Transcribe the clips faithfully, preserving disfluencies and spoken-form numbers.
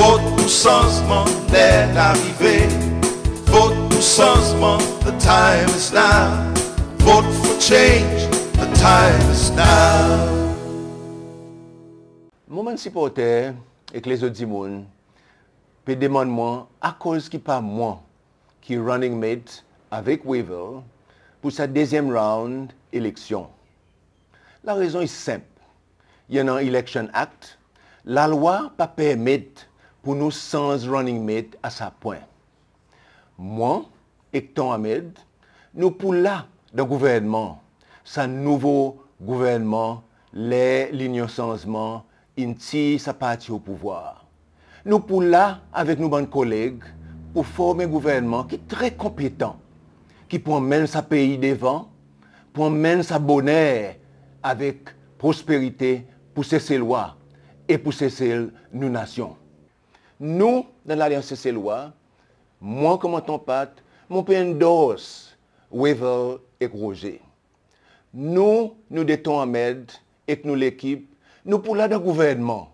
Vot pour sanzman, ler in arive. Vot pour sanzman, the time is now. Vote for change, the time is now. Mon bann siporter ek lezot dimoun pe demann mwan akoz ki pa mwan ki running mate avek Wavel pour sa dezyenm round eleksyon. Larezon i senp. I annan Election Act, lalwa pa permet pour nou sanz running mate a sa pwen. Mwan ek Ton Ahmed, nou pou la dan gouvernman, sa nouvo gouvernman ler Linyon Sanzman in tir sa parti o pouvwar. Nou pou la avek nou bann koleg pour form en gouvernman ki tre konpetan, ki pou anmenn sa pei devan, pou anmenn sa boner avek prosperite pour Seselwa e pour Sesel nou nasyon. Nou, dan Lalyans Seselwa, mwan konman Ton Pat, mon pe endorse Wavel ek Roger. Nou, nou de Ton Ahmed ek nou lekip, nou pou la dan gouvernman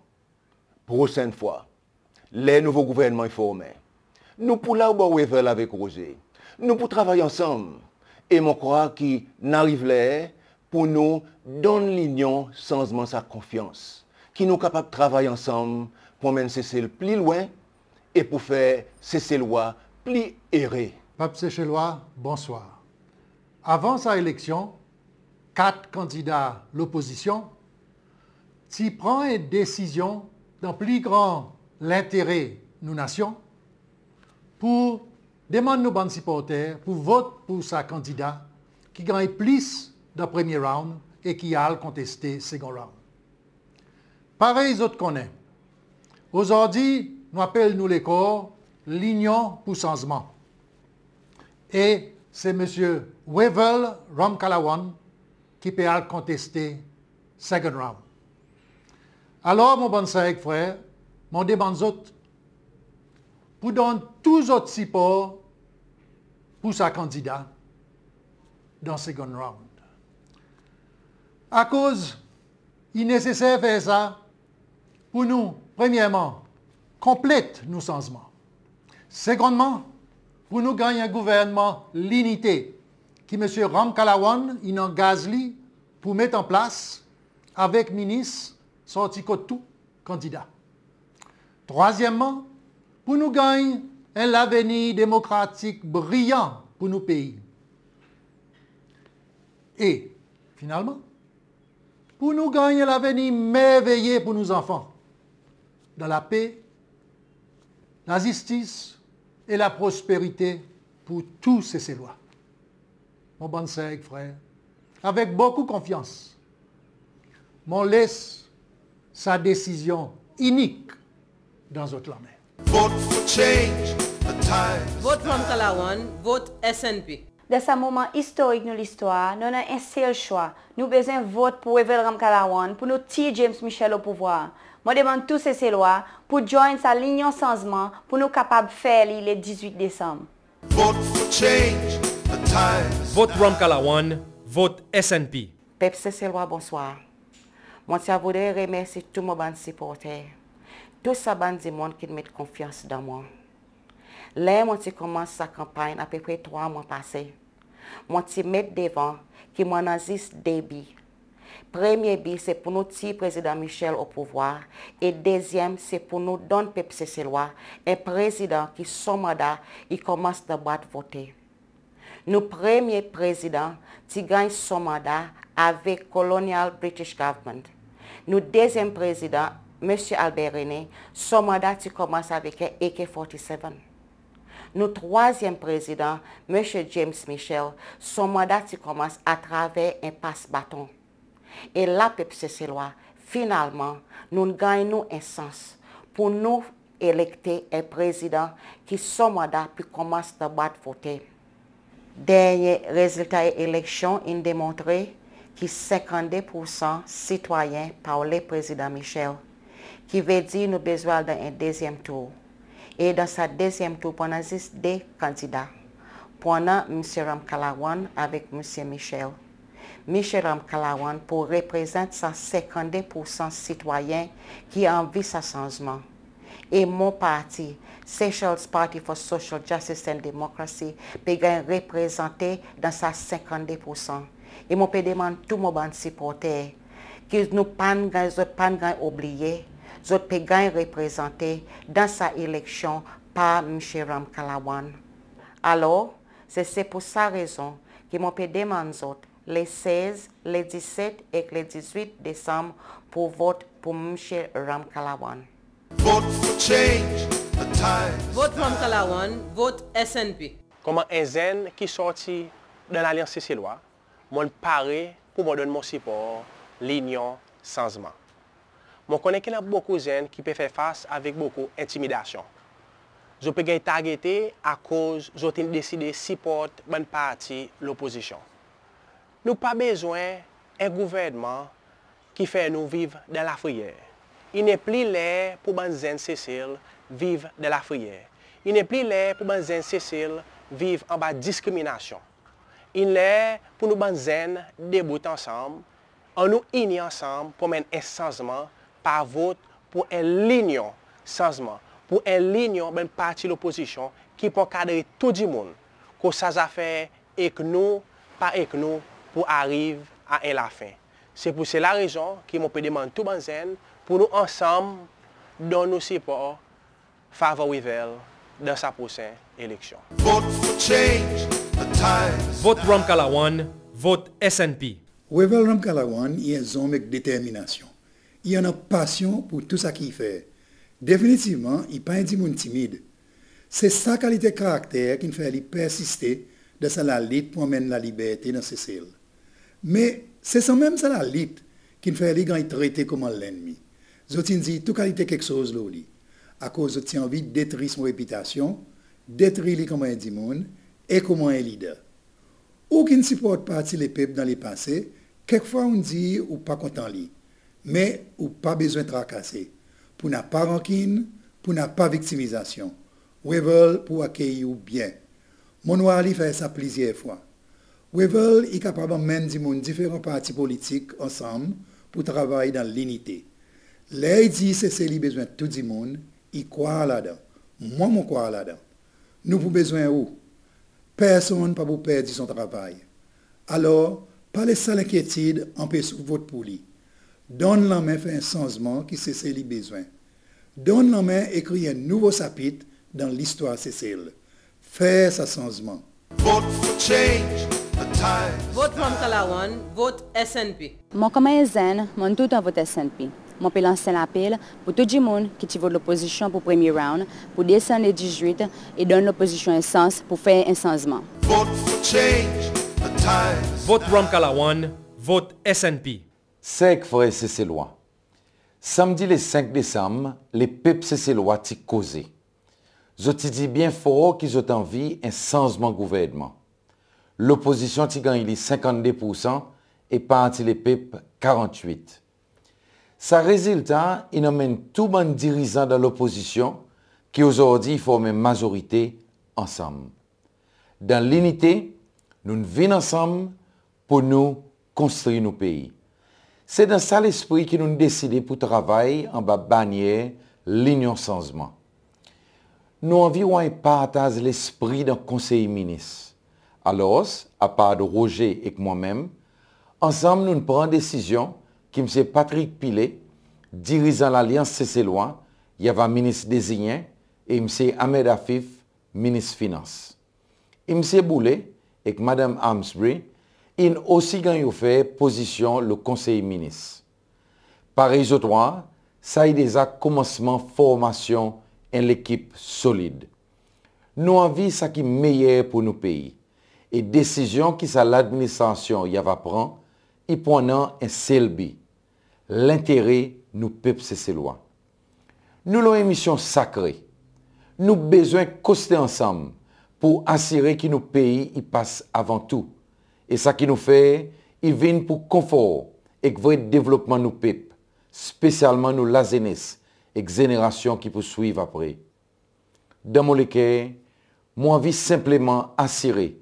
prosenn fwa, ler nouvo gouvernman i formen. Nou pou la obor Wavel avek Roger. Nou pou travay ansanm. E mon krwar ki in ariv ler pour nou donn Linyon Sanzman sa konfyans, ki nou kapab travay ansanm pour anmenn Sesel pli lwen e pour fer Seselwa pli ere. Pep Seselwa, bonswar. Avan sa eleksyon, kat kandida lopozisyon ti pran en desizyon dan pli gran lentere nou nasyon pour demann nou bann siporter pour vot pour sa kandida ki ganny plis dan premye round e ki al konteste segon round. Parey zot konnen, ozordi nou apel nou lekor Linyon pour Sanzman. E se Msye Wavel Ramkalawan ki pe al konteste second round. Alor, mon bann ser ek frer, mon demann zot pour donn tou zot sipor pour sa kandida dan second round. Akoz i neseser fer sa pour nou, premyerman, konplet nou sanzman. Segonnman, pour nou ganny en gouvernman linite ki Msye Ramkalawan in angaz li pour met an plas avek minis sorti kot tou kandida. Trwazyenmman, pour nou ganny en lavenir demokratik briyan pour nou pei. E finalman, pour nou ganny en lavenir merveye pour nou zanfan, dan lape, lazistis e laprosperite pour tou Seselwa. Mon bann ser ek frer, avek bokou konfyans, mon les sa desizyon inik dan zot lanmen. Vote for change, the time is now. Vot Ramkalawan, vot S N P. Dan sa moman istorik nou listwar, nou annan en sel swa. Nou bezwen vot pour Wavel Ramkalawan pour nou tir James Michel o pouvwar. Mon demann tou Seselwa pour join sa Linyon Sanzman pour nou kapab fer li le dizwit Desanm. Vote for change, the time is now. Vot Ramkalawan, vot S N P. Pep Seselwa, bonswar. Mon ti a voudre remersi tou mon bann siporter, tou sa bann dimoun ki'n met konfyans dan mwan. Ler mon ti konmans sa kanpanny apepre trwa mwan pase, mon ti met devan ki mon annan zis de bi. Premye bi se pour nou tir Prezidan Michel o pouvwar, e dezyenm se pour nou donn pep Seselwa en prezidan ki son manda i konmans dan bwat vote. Nou premye prezidan ti ganny son manda avek colonial British government. Nou dezyenm prezidan, Msye Albert René, son manda ti konmans avek en A K forty-seven. Nou trwazyenm prezidan, Msye James Michel, son manda ti konmans atraver en pas baton. E la pep Seselwa, finalman, nou'n ganny nou en sans pour nou elekte en prezidan ki son manda pe konmans dan bwat vote. Dernyen rezilta eleksyon in demontre ki senkannde poursan sitwayen pa oule Prezidan Michel, ki vedir nou bezwen al dan en dezyenm tour. E dan sa dezyenm tour, pou annan zis de kandida. Pou annan Msye Ramkalawan avek Msye Michel. Msye Ramkalawan pou reprezant sa senkannde poursan sitwayen ki anvi sa sanzman. E mon parti, Seychelles Party for Social Justice and Democracy, pe ganny reprezante dan sa senkannde poursan. E mon pe demann tou mon bann siporter ki nou pa'n ganny, zot pa'n ganny oubliye, zot pe ganny reprezante dan sa eleksyon par Msye Ramkalawan. Alor, se, se pour sa rezon ki mon pe demann zot le sez, le diset ek le dizwit Desanm pour vot pour Msye Ramkalawan. Vote for change, the time is Vot Ramkalawan, vot S N P. Konman en zenn ki sorti dan Lalyans Seselwa, mon pare pour mon donn mon sipor Linyon Sanzman. Mon konnen ki annan bokou zenn ki pe fer fas avek bokou entimidasyon. Zot pe ganny targete akoz zot in deside siport bann parti lopozisyon. Nou pa bezwen en gouvernman ki fer nou viv dan lafreyer. I nepli ler pour bann zenn Sesel viv dan lafreyer. I nepli ler pour bann zenn Sesel viv anba diskriminasyon. I ler pour nou bann zenn debout ansanm, annou ini ansanm pour anmenn en sanzman par vot pour en Linyon Sanzman, pour en linyon bann parti lopozisyon ki pou ankadre tou dimoun, kot sa zafer ek nou, pa ek nou, pou ariv a en lafen. Se pour sela rezon ki mon pe demann tou bann zenn pour nou ansanm donn nou sipor favor Wavel dan sa prosen eleksyon. Vote for change, the time is Vot now. Ramkalawan, vot S N P. Wavel Ramkalawan i en zonm ek determinasyon. I annan pasyon pour tou sa ki i fer. Definitivman, i pa en dimoun timid. Se sa kalite karakter ki'n fer li persiste dan sa lalit pour anmenn laliberte dan Sesel. Me se sanmenm sa lalit ki'n fer li ganny trete konman lennmi. Zot in dir tou kalite keksoz lo li, akoz zot ti anvi detri son repitasyon, detri li konman en dimoun e konman en lider. Ou ki'n siport Parti Lepep dan lepase, kekfwa ou'n dir ou pa kontan li. Me ou pa bezwen trakase. Pou napa rankin, pou napa viktimizasyon, Wavel pou akeyir ou byen. Mon'n war li fer sa plizyer fwa. Wavel i kapab anmenn dimoun diferan parti politik ansanm pour travay dan linite. Ler i dir Sesel i bezwen tou dimoun, i krwar ladan. Mwan, mon krwar ladan. Nou pou bezwen ou. Personn pa pou perdi son travay. Alor, pa les sa lenkyetid anpes ou vot pour li. Donn lanmen fer en sanzman ki Sesel i bezwen. Donn lanmen ekri en nouvo sapit dan listwar Sesel. Fer sa sanzman. Vote for change, the time is now. Vot Ramkalawan, vot S N P. Mwan konman en zenn, mon'n toultan vot S N P. Mon pe lans en lapel pour tou dimoun ki ti vot lopozisyon pour premye round, pour desann le dizwit e donn lopozisyon en sans pour fer en sanzman. Vote for change, the time is now. Vot Ramkalawan, vot S N P. Ser ek frer Seselwa, Sanmdi le senk Desanm, lepep Seselwa ti koze. Zot ti dir byen for ki zot anvi en sanzman gouvernman. Lopozisyon ti ganny li senkannde poursan e Parti Lepep karannwit. Sa rezilta in anmenn tou bann dirizan dan lopozisyon ki ozordi i form en mazorite ansanm. Dan linite, nou'n vin ansanm pour nou konstri nou pei. Se dan sa lespri ki nou'n deside pour travay anba bannyer Linyon Sanzman. Nou anvi war en partaz lespri dan Konsey Minis. Alors, apard Roger ek mwan menm, ansanm nou'n pran desizyon ki Msye Patrick Pillay, dirizan Lalyans Seselwa, i ava minis dezinyen, e Msye Ahmed Afif, minis finans. Msye Boullé ek Madanm Amesbury in osi ganny ofer pozisyon lo Konsey Minis. Parey zot war, sa i deza konmansman formasyon en lekip solid. Nou anvi sa ki meyer pour nou pei, e desizyon ki sa ladministrasyon i ava pran, i pou annan en sel bi, lentere nou pep Seselwa. Nou lo en misyon sakre. Nou bezwen koste ansanm pour asire ki nou pei i pas avan tou, e sa ki nou fer i vin pour konfor ek vre devlopman nou pep, spesyalman nou lazenes ek zenerasyon ki pou swiv apre. Dan mon leker, mon anvi senpleman asire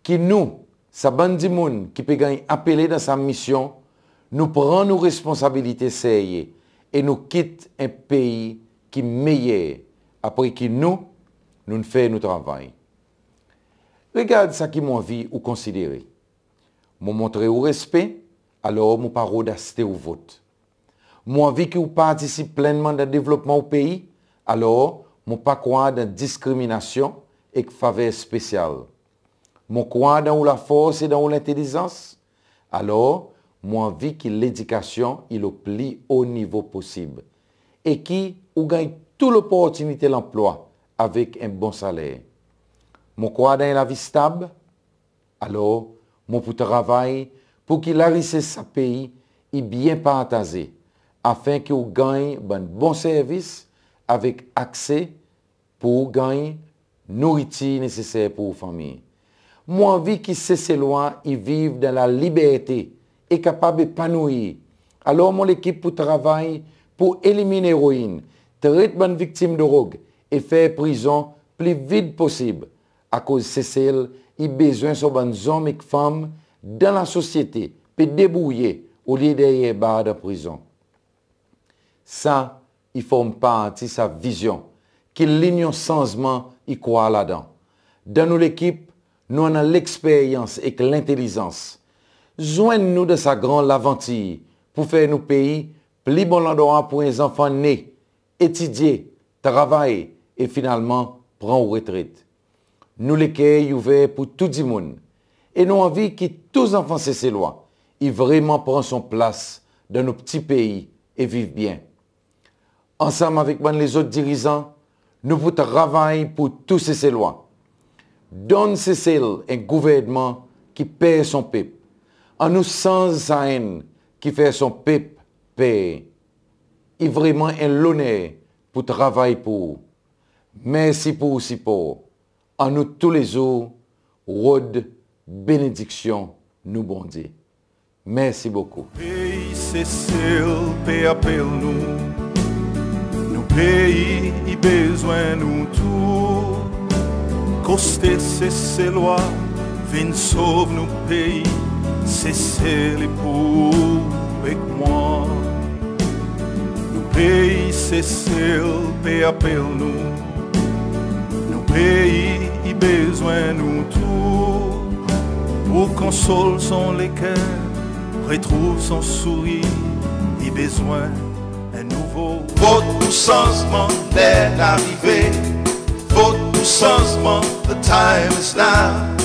ki nou, sa bann dimoun ki pe ganny apele dan sa misyon, nou pran nou responsabilite serye e nou kit en pei ki meyer apre ki nou, nou'n fer nou travay. Regard sa ki mon anvi ou konsidere. Mon montre ou respe, alor mon pa rod aste ou vot. Mon anvi ki ou partisip plennman dan devlopman ou pei, alor mon pa krwar dan diskriminasyon ek faver spesyal. Mon krwar dan ou lafors e dan ou lentelizans, alor mon anvi ki ledikasyon i lo pli o nivo posib e ki ou ganny tou loportinite lanplwa avek en bon saler. Mon krwar dan en lavi stab, alor mon pou travay pour ki larises sa pei i byen partaze, afen ki ou ganny bann bon servis avek akse pour ou ganny nouritir neseser pour ou fanmir. Mon anvi ki Seselwa i viv dan laliberte e kapab epanouir. Alor mon lekip pou travay pour elimin eroin, tret bann viktim drog e fer prizon pli vid posib. Akoz Sesel i bezwen son bann zonm ek fanm dan lasosyete pe debourye olye deryer bar dan prizon. Sa i form parti sa vizyon ki Linyon Sanzman i krwar ladan. Dan nou lekip, nou annan leksperyans ek lentelizans. Zwenn nou dan sa gran lavantir pour fer nou pei pli bon landrwa pour en zanfan ne, etidye, travay e finalman pran ou retret. Nou leker i ouver pour tou dimoun e nou anvi ki tou zanfan Seselwa i vreman pran son plas dan nou pti pei e viv byen. Ansanm avek bann lezot dirizan, nou pou travay pour tou Seselwa. Donn Sesel en gouvernman ki per son pep. Annou sanz sa enn ki fer son pep per. I vreman en loner pour travay pour ou. Mersi pour ou sipor. Annou toulezour rod benediksyon nou Bondye. Mersi bokou. Pei Sesel pe apel nou. Nou pei i bezwen nou tou. Koste Seselwa, vin sov nou pei. Sesel i pour ou ek mwan. Nou pei Sesel pe apel nou. Nou pei i bezwen nou tou. Pour konsol son leker, retrouv son sourir, i bezwen en nouvo. Vot pour sanzman, ler in arive. Vote pour sanzman, the time is now.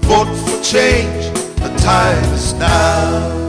Vote for change, the time is now.